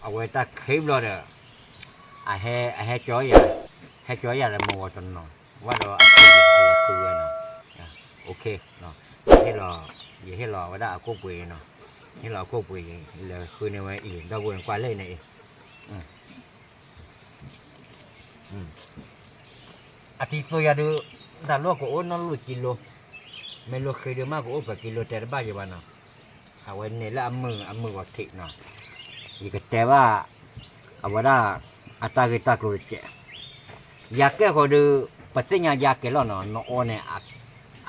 အဝဲတၢ်ခံဘျီဒီး အဟဲ အဟဲကၠီယၤ, ဟဲကၠီယၤဒီးမုၢ်ဂီၤတနီၤ, ဝဲဒီးအဃုဝဲနီၤ, ယဟ့ၣ်လီၤ ယဟ့ၣ်လီၤဝဲဒၣ်အကိၣ်ပှ့ၤနီၤ, ဟ့ၣ်လီၤအကိၣ်ပှ့ၤ လဲၤဃုန့ၢ်ဝဲအံၤ ဒီပုၢ်ဝဲၢ်ကွၢ်လဲၣ်န့ၣ်အံၤ အတံၤသိယၤဒုး တၢ်လီၢ်ကအိၣ်နီၢ်လိၣ်ကံလိ, မ့ၢ်လိၣ်ဃ့ဒုးမးကအိၣ်ပှဲၤကံလိတဲတဘၣ်ယဘၣ်နီၤ, အဝဲန့ၣ်လၢအမုာ်အမုာ်ဂီၤထံးနီၤ, ယကတဲဘၣ် အဝဲဒၣ် အတၢ်ဂ့ၢ်တၢ်ကျိၤတကဲး, ယၤကဲဃီဒုး ပသ့ၣ်ညါယၤကဲလီၤနီၤ, နအီန့ၣ်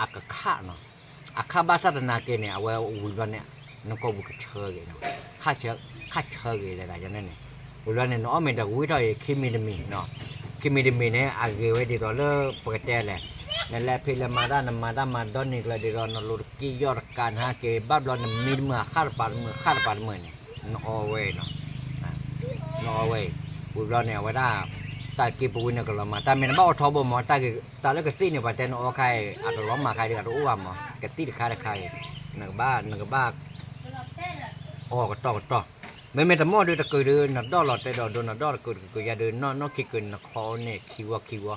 အကခးနီၤ, အခးဘၣ်ဆၣ်သနာ်က့န့ၣ် အဝဲဝံၤဘျီန့ၣ် နကိာ်ပူၤကဆၢဂ့ၤနီၤ, ခးဆၢဂ့ၤလၢဒၣ်ယန့ၣ်န့ၣ်, ဝံၤဘျီန့ၣ် နအီၣ်မ့ၤတဝံထီၣ်အံၤ ခံမံၤတမံၤနီၤ, ခံမံၤတမံၤန့ၣ် အဂ့ၤဝဲဒ်သိးလၢပကတဲလဲၣ်, နလဲၤဖံးလဲၤမၤတၢ် နမၤတၢ်မၤဒီနံၤကျၢၤဒ်သိး နလိၤတကံယီၢ်တကး နဟးက့ၤဘၣ်ဘျီ နမံတမုာ် အခးတပၤတမုာ် အခးတပၤတမုာ်န့ၣ် နအီဝဲအံၤနီၤ, နအီဝဲအံၤ, ဝံၤဘျီန့ၣ် အဝဲဒၣ် တၢ်က့ပဝံန့ၣ်ကလီၤမး တၢ်မ့ၢ်နဘၣ်အီထီဘိမး တၢ်လၢကသံၣ်န့ၣ် ပှၤတဲနအီခါအံၤ အကလီၤမးခါဒုး အတအိၣ်ဘၣ်မး ကသံၣ်တခါတခါအံၤ နကဘၣ် နကဘၣ် အီကတီၢ်ကတီၢ်, မ့မ့ၢ်တမီၢ်ဒုးတကုာ်ဒုး နဒီၣ်လီၤတဲဒီးဒိ နဒီၣ်တကုာ်တကုာ်ယၤဒုး နီၢ်နီၢ်ခံကုာ် နခီအီၤန့ၣ်ခံဝီခံ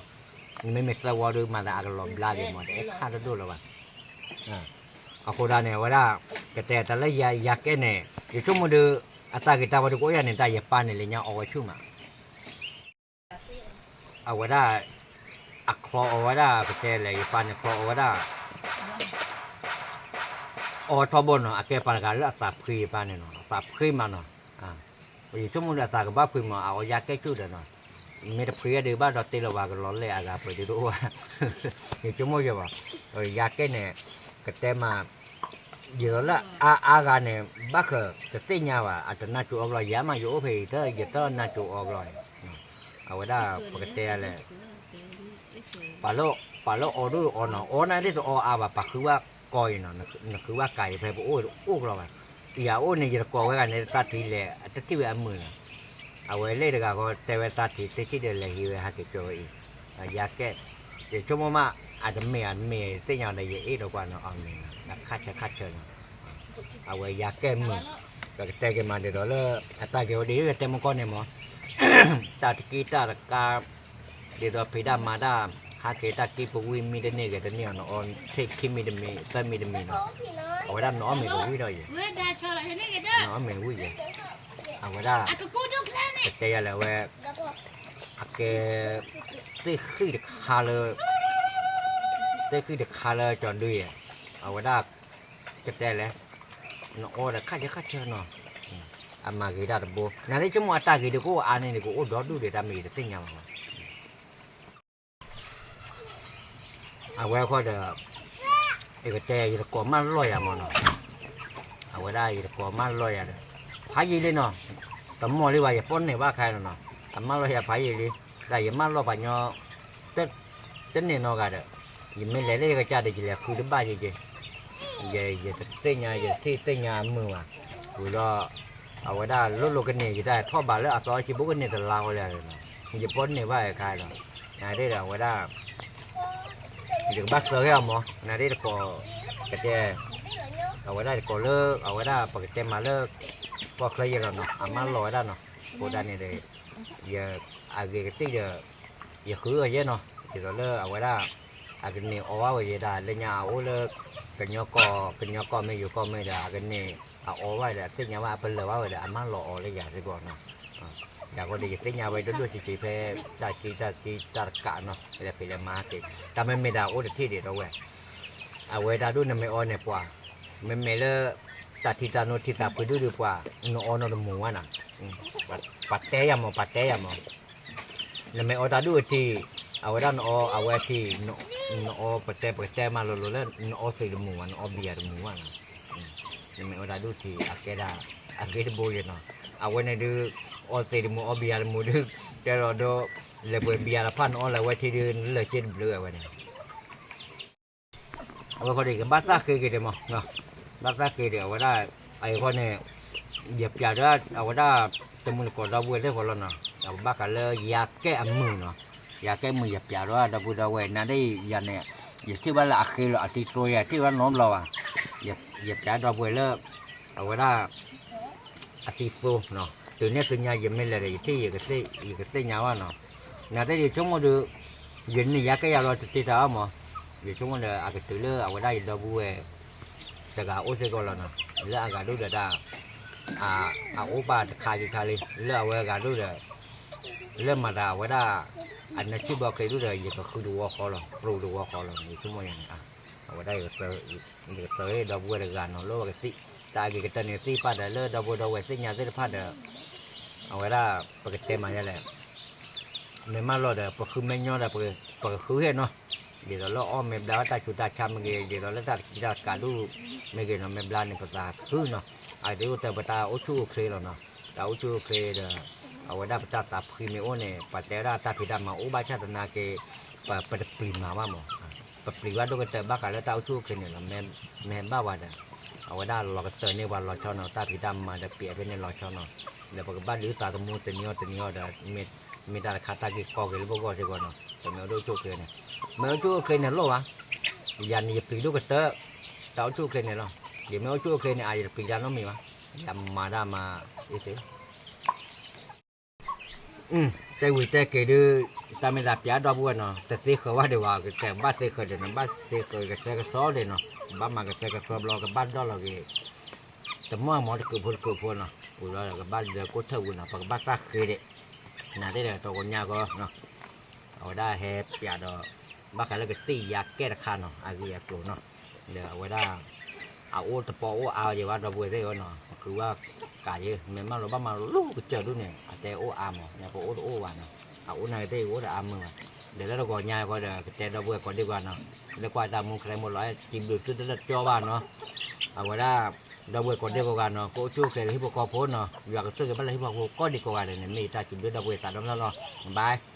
ဝီ, မ့မ့ၢ်သၢဝီဒုး မၤသးအကလီၤဘျါဒံးမး တအဲၣ်ခါတဒိၣ်လၢၤဘၣ်. အဃိဒၣ်န့ၣ် အဝဲဒၣ် ကတဲတၢ်လၢယၤကဲန့ၣ် ယဆိကမိၣ်ဒုး အတၢ်ဂ့ၤတၢ်ဝဲဒုးကအိၣ်ယၤန့ၣ် တၢ်ယပၢ်န့ၣ်လၢညါအီဝဲဆူၣ်မး အဝဲဒၣ် အချီအီဝဲဒၣ် ပတဲလဲၣ် ယပၢ်န့ၣ်ချီအီဝဲဒၣ် အီထီဘိနီၤ အကဲပှၤတဂၤလၢအသးဖှံယပၢ်န့ၣ်နီၤ အသးဖှံမးနီၤ, ယဆိကမိၣ်ဒီးအသးကဘၣ်ဖှံမး အအီယၤကဲဆူၣ်ဒီးနီၤ, မ့ၢ်တဖှံအဒုးဘၣ်ဒီးတ့လီၤဝဲကလီၤလဲၣ်အဂၤပှဲၤဒုးတအိၣ်ဘၣ်, ယဆိကမိၣ်ယဘၣ်, ယၤကဲန့ၣ် ကတဲမး ဒ်သိးလၢအါအါဂၤန့ၣ် ဘၣ်ဃးတသ့ၣ်ညါဘၣ် အတနၢ်ကၠိအီဘျီ ယၤမးယအိၣ်ဖဲအံၤ ယတနၢ်ကၠိအီဘျီန့ၣ်, အဝဲဒၣ်ပကတဲလဲၣ်, ပှၤလၢအီဒိၣ်အီနီၤ အီနၤဒ်တအီအါဘၣ် ပှၤဃုဘၣ်ကီအံၤနီၤ နဃုဘၣ်ကးအံၤဖဲပအိၣ်အိၣ်ကလီဘၣ်, ယၤအိၣ်န့ၣ် ယတကိးဝဲဂၤန့ၣ် တၢ်ထံလဲၣ် အတထံၣ်ဝဲအမုာ်နီၤ, အဝဲလၢတဂၤဃီတဲဝဲတၢ်ထံသ့ထံၣ်ဒီးလဲၤဟံးဝဲဟးက့ၤကၠီဝဲအံၤ, ယၤကဲ ယဆိကမိၣ်မး အတမ့ၢ်အတမ့ၢ်သ့ၣ်ညါဒီး ယအ့ၣ်ဒီးကွၢ်နီၤ အမ့ၢ်နီၤ အခါဆၢခါဆၢနီၤ, အဝဲယၤကဲမုာ်, ပကတဲက့ၤမးဒ်သိးလၢ အတၢ်ကဲဝဲဒ်ယတဲမကီၢ်န့ၣ်မး, တၢ်တကံတၢ်တကါ ဒ်သိးဖံးတၢ်မၤတၢ် ဟးက့ၤတၢ်ကံပဝံမံတန့ၢ်ဂ့ၤတန့ၢ်အီၤနီၤ အီထံၣ်ခံမံတမံ သၢမံတမံနီၤ, အဝဲဒၣ်နအီၣ်မ့ၤကဝံထီၣ်ယဲ, နအီၣ်မ့ၤဝံယဲ, အဝဲဒၣ် ပတဲယၤလဲၣ်ဝဲ အကဲ သ့ၣ်ဃံၣ်တခါလၢ သ့ၣ်ဃံၣ်တခါလၢကၠီၤဒုယဲ, အဝဲဒၣ် ကတဲလဲၣ်, နအီဒီးခါဆၢခါဆၢနီၤ, အမၤဂ့ၤတၢ်တဘိ နသ့ၣ်ဆိကမိၣ်အတၢ်ဂ့ၤဒုးကအိၣ်အါန့ၣ်ဒုး ကအိၣ်ဒီဒူၣ်ဒံးတၢ်မ့ၢ်ယတသ့ၣ်ညါဘၣ်မး အဝဲဃီဒီး ယကတဲ ယတကိးမၢလီၢ်ယၤမးနီၤ, အဝဲဒၣ်ယတကိးမၢလီၢ်ယၤဒီး ဖးယံာ်လံနီၤ, တမီၢ်လံဘၣ် ယပိာ်န့ၢ်ဘၣ်ခါနီၤနီၤ, အမၢလီၢ်ယၤဖးယံာ်လံ, တၢ်ယမၢလီၢ်ပှၤညီ တန့ၢ်နီတဂၤဒီး ယမ့ၢ်လဲၤလၢယကစၢ်ဒီး ယလဲၤဃုတဘၣ်ယက့ၤ, ယတသ့ၣ်ညါ ယတထံၣ်သ့ၣ်ညါအမုာ်ဘၣ်, ဝံၤလီၤ အဝဲဒၣ်လိၣ်လိၣ်ကန့ၢ် ယတၢ်ထီၣ်ဘးလၢအသီအဆံး ဘိကန့ၢ်တလါဝဲလၢာ်နီၤ, ယပိာ်န့ၢ်ဘၣ်အခါဒီး နဒ်ဒီးအဝဲဒၣ် ယကဘၣ်သၢဂ့ၤအီၤမး နဒ်တကိး ကတဲ အဝဲဒၣ်တကိးလၢ အဝဲဒၣ်ပကတဲမးလၢ ကီၢ်ချၢယဲလီၤနီၤ အမၢလီၤဝဲဒၣ်နီၤ, အဃိဒၣ်န့ၣ်ဒီး ယ အဂ့ၤကသံၣ်ဒီး ယဃုအီၤယဲနီၤ, ဒ်သိးလၢအဝဲဒၣ် အကန့ၢ်အီဝဲယဲဒၣ် လၢညါအအိၣ်လၢ ကညီကီၢ် ကညီကီၢ်မ့ၢ်ယိၤကီၢ်မ့ၢ်ဒီး အကန့ၢ်အအီဝဲဒီး အသ့ၣ်ညါဘၣ် အပလၢၢ်ဘၣ်ဝဲဒီး အမၢလီၤအီၤလၢယၤစ့ၢ်ကီးနီၤ, ယၤဃီဒီး ယသ့ၣ်ညါဝဲဒိၣ်ဒိၣ်ဆံးဆံးဖဲ တၢ်ကံတၢ်ကံတၢ်တကးနီၤ လဲၤဖံးလဲၤမၤက့ၤ တၢ်မ့မ့ၢ်ဒၣ်အိၣ်တထံၣ်ဒံးဒီးဝဲ အဝဲတၢ်ဒိၣ်နမ့ၢ်အီန့ၣ်ပှၤ မ့မ့ၢ်လၢ တၢ်ထံတၢ်နိထံသးဖုဒုဒုပှၤ နအီနီတမူၤဝဲနီၤ, ပှၤတဲယၤမး ပှၤတဲယၤမး, နမ့ၢ်အီတၢ်ဒိၣ်အထံး အဝဲဒၣ်နအီ အဝဲထံး နအီပတဲပတဲမးလိၤလိၤလၢ နအီသ့းတမူၤဝဲ နအီဘံယၤတမူၤဝဲနီၤ, နမ့ၢ်အီတၢ်ဒိၣ်ထံး အကဲဒၣ် အဂ့ၤတဘိယဲနီၤ, အဝဲန့ၣ်ဒု အီသ့းတမူၤ အီဘံယၤတမူၤဒု တဲလီၤဒီး လဲၤပှဲၤဘံယၤတဖၣ် နအီလၢအဝဲထံးဒု နလၢာ်က့တဘျုးဝဲန့ၣ် အဝဲဃီဒီး ယကဘၣ်သၣ်ဃ့က့ၤဒံးမး, ဘၣ်သၣ်ဃ့ဒီး အဝဲဒၣ် အအံၤဃီန့ၣ် ယပျးဒီး အဝဲဒၣ် တမုၢ်တကိးဒီပုၢ်ဝဲၢ်သ့ၣ်ဃီလီၤနီၤ, အဘၣ်ဃးလၢယၤကဲအမုာ်နီၤ, ယၤကဲမုာ် ယပျးဒီးဒီပုၢ်ဒီဝဲၢ် နဒ်ယၤန့ၣ် ယထံၣ်ဘၣ်လၢအဃ့လီၤ အတံၤသိယၤ ထံၣ်ဘၣ်နီတဘျီဘၣ်, ယပျးဒီပုၢ်ဝဲၢ်လၢ အဝဲဒၣ် အတံၤသိနီၤ တုၤန့ၣ်သုညါယမ့ၢ်လဲၤဒီး ယထံၣ်ယကသ့ၣ်ညါဘၣ်နီၤ. နသ့ၣ်ယဆိကမိၣ်ဒီး ယန့ၢ်ယၤကဲယၤလီၤတတ့တၢ်အီၣ်မး, ယဆိကမိၣ်ဒီး အကတုၤလၢအဝဲဒၣ်ယဒီပုၢ်ဝဲၢ် တဂၤအိၣ်စ့ၢ်ကီးလီၤနီၤ, လၢအဂၤဒိၣ်ဒီးတၢ် အအိၣ်ပာ်တခါက့ခါလံ လၢအဝဲဂၤဒိၣ်ဒီး လၢမၤတၢ်အဝဲဒၣ် အနၢဆံၣ်ဘျီက့ၤဒိၣ်ဒီး ယကဃုတဝီဃီလီၤ ပြူးတဝီဃီလီၤ ယဆိကမိၣ်ယၤန့ၣ် အဝဲဒၣ် ယကတၢၢ်ဒီပုၢ်ဝဲၢ်တဂၤနီၤ လၢအဝဲကသံၣ် တၢ်အဂ့ၤကတၢၢ်န့ၣ်သ့ၣ်တဖၣ်ဒီး လၢဒီပုၢ်ဝဲၢ်ဒီပုၢ်ဝဲၢ်သ့ၣ်ညါသ့ၣ်တဖၣ်ဒီး အဝဲဒၣ် ပကတဲမၤယဲလဲၣ် မ့ၢ်မးလီၤဒီး ပဃုမဲာ်ညီဒီး ပကဃုဟဲနီၤ, ဒ်သိးလၢအီၣ်မဲာ်ဘျါဝဲတၢ်ဆူးတၢ်ဆါမ့ၢ်ဂ့ၤ ဒ်သိးလၢတၢ်တကံတၢ်ကးဒူၣ်မ့ၢ်ဂ့ၤနီၤ မဲာ်ဘျါန့ၣ် ပသးဃုနီၤ, အကတၢၢ်အိၣ်တၢ်ပတၢ်အိၣ်ဆူၣ်အိၣ်ချ့လီၤနီၤ, တၢ်အိၣ်ဆူၣ်အိၣ်ချ့ဒီး အဝဲဒၣ်ပတၢ်သးဖှံမ့ၢ်အိၣ်န့ၣ် ပှၤတဲဝဲဒၣ်တၢ်ဖံးတၢ်မၤအိၣ်ဘၣ်ဆၣ်သနာ်က့ ပတပျံၤမၤဘၣ်မး, ပပျံၤဘၣ်ဒိၣ်ကတၢၢ်ဘၣ်ဃးလၢတၢ်အိၣ်ဆူၣ်အိၣ်ချ့န့ၣ်လီၤ, မ့ၢ်ဘၣ်ဝဲဒီး အဝဲဒၣ်လီၤကတၢၢ်န့ၢ်ပှၤလီၤဆီနီၤ တၢ်ဖံးတၢ်မၤဒီးပျံၤဖဲန့ၣ်လီၤဆီနီၤ, ဒီးပကဘၣ်ဒုးသးသမူတနံၤအီၤတနံၤအီၤဒီး မ့ၢ်တၢ်တခါတၢ်ဂ့ၢ်ကီက့ၤလၢပဂီၢ်စ့ၢ်ကီးနီၤ, တမ့ၢ်အိၣ်ဒိၣ်ဆူၣ်အိၣ်ချ့န့ၣ်, မ့ၢ်အိၣ်ဆူၣ်အိၣ်ချ့န့ၣ်လိၣ်ဘၣ်, ယၤန့ၣ်ယပျံၤဒိၣ်ကတၢၢ်, တၢ်အိၣ်ဆူၣ်အိၣ်ချ့န့ၣ်လီၤ, ယမ့ၢ်အိၣ်ဆူၣ်အိၣ်ချ့န့ၣ် အယတပျံၤတၢ်နီတမံၤဘၣ်, ယမၤတၢ်မၤအ့ၣ်သ့ တဲဝံၤတဲက့ၤဒုး တၢ်မ့ၢ်သးပျးဒီပုၢ်ဝဲၢ်နီၤ တသ့ဃၢၤဘၣ်ဒံးဘၣ် ကဘၣ်သ့ဃၢၤဒံးနီၤ ဘၣ်သ့ဃၢၤကသဲကစီဒီးနီၤ ကဘၣ်မၤကသဲကစီဘျီ ကဘၣ်ဒီၣ်လီၤက့ၤ တမီၢ်မီၢ်တကုးဖိတကုးဖိနီၤ ပူၤဒီးကဘၣ်လၢကိၣ်ထၢၣ်ပူၤနီၤ ပကဘၣ်သၣ်ဃ့ဒံး နသ့ၣ်ဒီးတဂီၤညါကီး အဝဲဒၣ်ဟဲပျးဒီး ဘၣ်ဃးလၢကသ့ၣ်ယါကဲတခါနီၤ အဂ့ၢ်အကျိၤနီၤ, ဒီးအဝဲဒၣ် အအိၣ်တပီအိၣ်အါယဲဘၣ်ဒီပုၢ်ဝဲၢ်သ့ၣ်ဧၢနီၤ ပဃုဘၣ်ကးယဲ မ့ၢ်မးလီၤဘၣ်မးလီၤလူၤကစၢၢ်ဒူၣ်န့ၣ် အတဲအိၣ်အါမး ညါပအိၣ်တအိၣ်ဘၣ်နီၤ အအိၣ်နာ်က့သ့ၣ်အိၣ်ဒီးအါမးဘၣ်, ဒီးလၢတဂီၤညါဃီဒီး ကတဲဒီပုၢ်ဝဲၢ်ကိးဒံကီးနီၤ, လၢကွၢ်တၢ်မူခရၢမိၢ်လီၤ စံးဘျုးသုတလၢကၠီဘၣ်နီၤ, အဝဲဒၣ် ဒီပုၢ်ဝဲၢ်ကိးဒံကီးနီၤ ကအိၣ်ဆူၣ်အိၣ်ချ့လၢဟံၣ်ဖိဃီဖိနီၤ ယွၤကဆိၣ်ဂ့ၤဘၣ်လၢဟံၣ်ဖိဃီဖိကိးဒံကီးဂၤဒဲးန့ၣ် မ့ၢ်ယတၢ်စံးဘျုးဒီပုၢ်ဝဲၢ်သးဒီဖျၢၣ်လီၤ, bye.